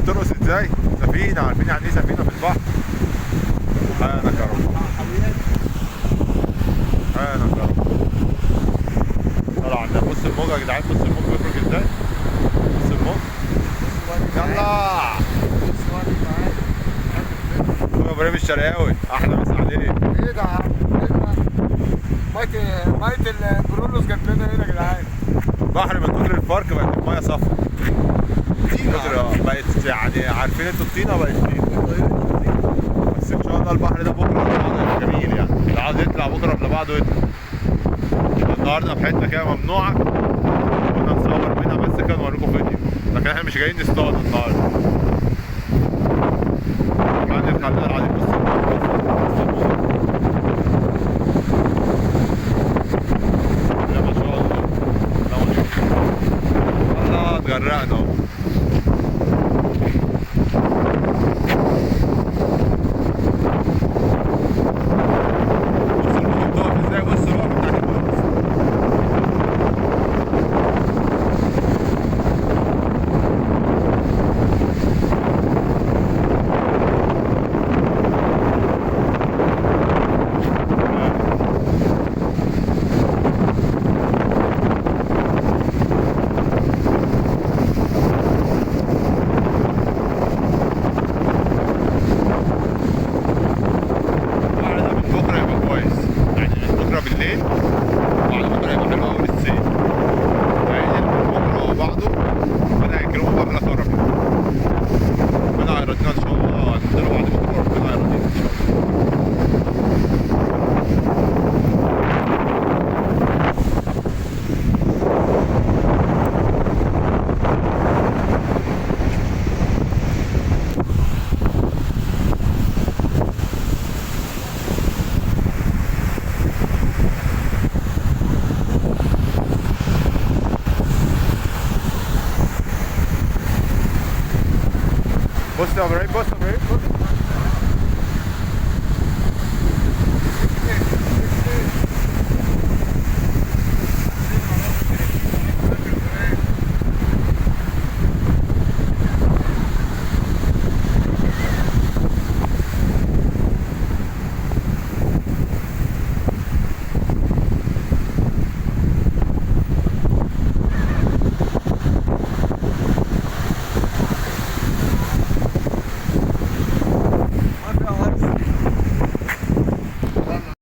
بترقص ازاي؟ سفينة، عارفين يعني ايه سفينة في البحر؟ سبحانك يا رب، سبحانك يا رب. طلع عندنا، بص الموج يا جدعان، بص الموج بيفرق ازاي، بص الموج. يلا اخويا ابراهيم الشرقاوي، احلى مسا عليك. ايه ده يا عم؟ ايه ده؟ مية البرولوس جت لنا هنا يا جدعان. بحر من كتر الفرق بقت المية صفرا. كتر بقت يعني، عارفين انتوا الطينه بقت طينه. بس ان شاء الله البحر ده بكره ولا بعده يبقى جميل يعني، اللي عاوز يطلع بكره ولا بعده يطلع. النهارده في حتة كده ممنوعة كنا نصور منها بس كده نوريكم فيديو، لكن احنا مش جايين نصطاد النهارده. كمان الخليل العظيم، بص بص بص، لا ما شاء الله، لا ما شاء الله، الله اتغرقنا اهو. بص الموجة بتقف ازاي، بص الوقفة بتاعت الموجة. البحر ده من بكره يبقى كويس، يعني من بكره بالليل بعد بكره يبقى حلو قوي للصيد. يعني من بكره وبعده ربنا هيكرمه بأحلى كرم يعني. ربنا هيرضينا ان شاء الله، هننزله بعد بكره وربنا هيرضينا ان شاء الله. بص يا ابراهيم، بص يا ابراهيم، بص.